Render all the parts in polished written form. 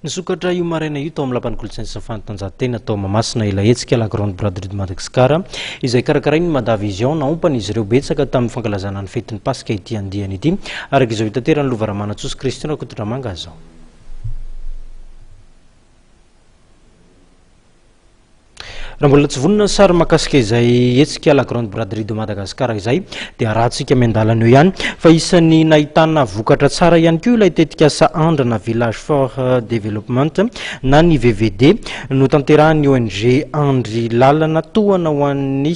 Nisokatra io maraina io tao amin'ny Lapan'ny Kolontsaina sy ny Fanatanjahantena tao Mahamasina ilay hetsika La Grande Braderie de Madagascar izay karakarain'ny Mada Vision. Naompana izy ireo betsaka tamin'ny fankalazana ny fetin'ny Paska ity andiany ity, araka izao itateran'i Lova Ramanantsoa sy Christian Rakotondramanga izao. Raha mbola tsy vonona ny sary mahakasika izay hetsika La Grande Braderie de Madagascar izay dia arahantsika miandalana eo ihany fa isan'ny nahitana vokatra tsara ihany koa ilay tetikasa andrana Village for Development na ny VVD notanterahin'ny ONG Andry Lalana tohana ho an'ny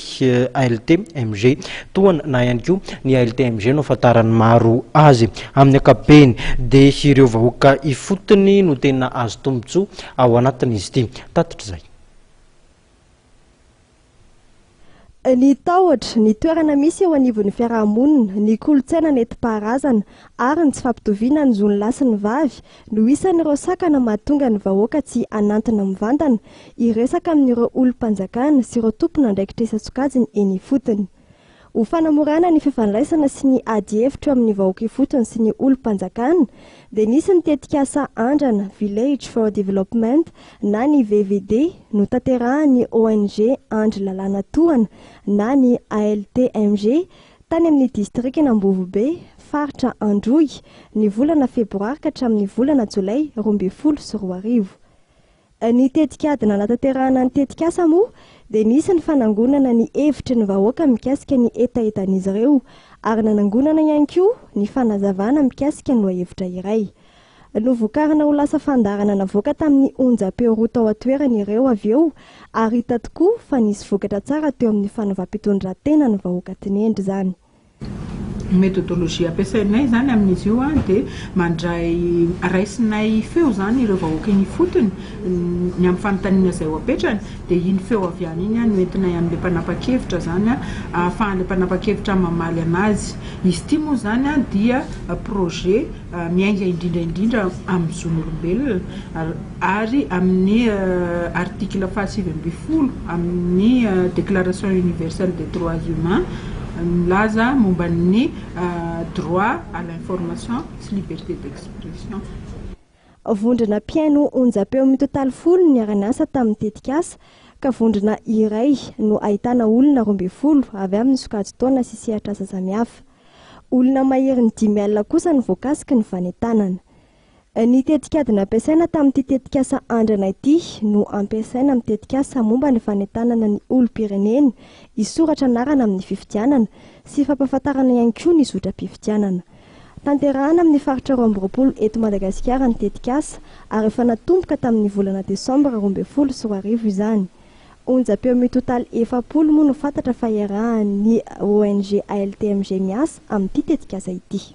ALTMG tohana na ihany koa ny ALTMG no ahafantaran'ny maro azy. Amin'ny ankapobeny dia ireo vahoaka ifotony no tena azo tombontsoa ao anatin'izy ity. Tatitra izay. Ny tahotra, ny toerana misy eo anivon'ny fiaraha-monina, ny kolontsaina nentim-paharazana ary ny tsy fampitoviana ny zon'ny lahy sy ny vavy no isan'ireo sakana mahatonga ny vahoaka tsy hanantona mivantana hiresaka amin'ireo olom-panjakana sy ireo tompon'andraikitra isan-tsokajiny eny ifotony. Ho fanamorana ny fifandraisana sy ny ady hevitra eo amin'ny vahoaka ifotony sy ny olom-panjakana dia nisy ny tetikasa Andrana Village for Development na ny VVD notanterahan'ny ONG Andry Lalàna Tohana na ny ALTMG tany amin'ny distrikan'Ambovobe, faritra Androy, ny volana febroary ka hatramin'ny volana jolay 2012. Ny tetikady nanatanterahana ny tetikasa moa dia nisy ny fanangonana ny hevitry ny vahoaka mikasika ny hetahetan'izy ireo ary nanangonana ihany koa ny fanazavana mikasika ny lohahevitra iray. Novokarina ho lasa fandaharana navoaka tamin'ny onjam-peo roa tao an-toerana ireo avy eo ary hita tokoa fa nisy vokatra tsara teo amin'ny fanovam-pitondran-tena ny vahoaka tinendry izany. Ny méthodologie ampiasainay izany amin'izy io dia mandray, raisinay feo izany ireo vahoaka eny ifotony ny amin'ny fanontaniana izay ho apetrany dia iny feo avy any iny no entinay amin'ilay mpanapa-kevitra izany ahafahan'ilay mpanapa-kevitra mamaly an'azy. Izy ity moa izany dia projet miainga indrindra indrindra amin'ny zon'olombelona ary amin'ny article faha 19 amin'ny déclaration universelle des droits humains milaza momba ny droit à l'information sy liberté d'expression. Vondrona mpihaino onjam-peo mitotaly 10 no niara-niasa tamin'ny tetikasa, ka vondrona iray no ahitana olona 12 avy amin'ny sokajin-taona sy sehatr'asa samihafa. Olona maherin'ny 50 kosa no voakasiky ny fanentanana. Ny tetikady nampiasaina tamin'ity tetikasa andrana ity no ampiasaina amin'ny tetikasa momba ny fanentanana ny olom-pirenena hisoratra anarana amin'ny fifidianana sy fampahafantarana ihany koa ny zotram-pifidianana. Tanterahana amin'ny faritra 22 eto Madagasikara ny tetikasa ary efa natomboka tamin'ny volana desambra 2012 izany. Onjam-peo mitotaly 40 moa no fantatra fa iarahan'ny ONG ALTMG miasa amin'ity tetikasa ity.